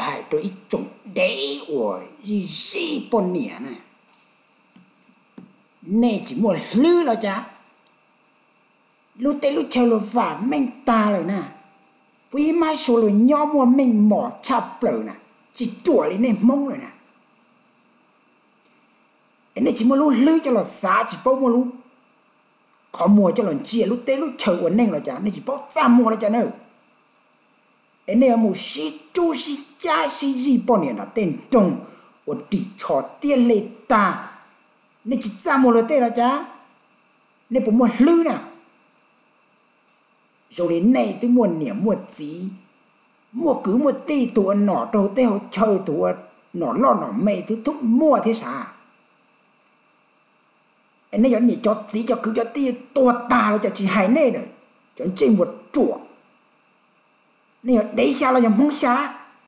hais rau ib tsoom dev uas zij zij poj niam na, nej tsis muaj hlwb los cas? Lub teb lub chaw luag vam meej tag lawm na, pub ib mab sua luag nyob muaj meej mom tshaj plaws na, tsis ruam li nej Hmoob lawm na. Es nej tsis muaj lub hlwb coj los xav, tsis paub muaj lub qhov muag coj los ntsia lub teb lub chaw ua neej los cas, nej tsis paub txaj muag los cas na. Es nej yuav mus sib rub sib cab sib zij poj niam nram tej nroog uas ris tsho tiab hle tag, nej tsis txaj muag luag tej los cas? Nej puas muaj hlwb na? Zoo li nej twb muaj niam muaj txiv, muaj kwv muaj tij, tus ua nom rau hauv teb hauv chaw, tus ua nom loj nom me twb thub muaj thiab sav. Nej cov niam cov txiv cov kwv cov tij tuag tag los cas tsis hais nej lawm, cov ntsej muag ruam. Nej yog dev xya los yog Hmoob xya?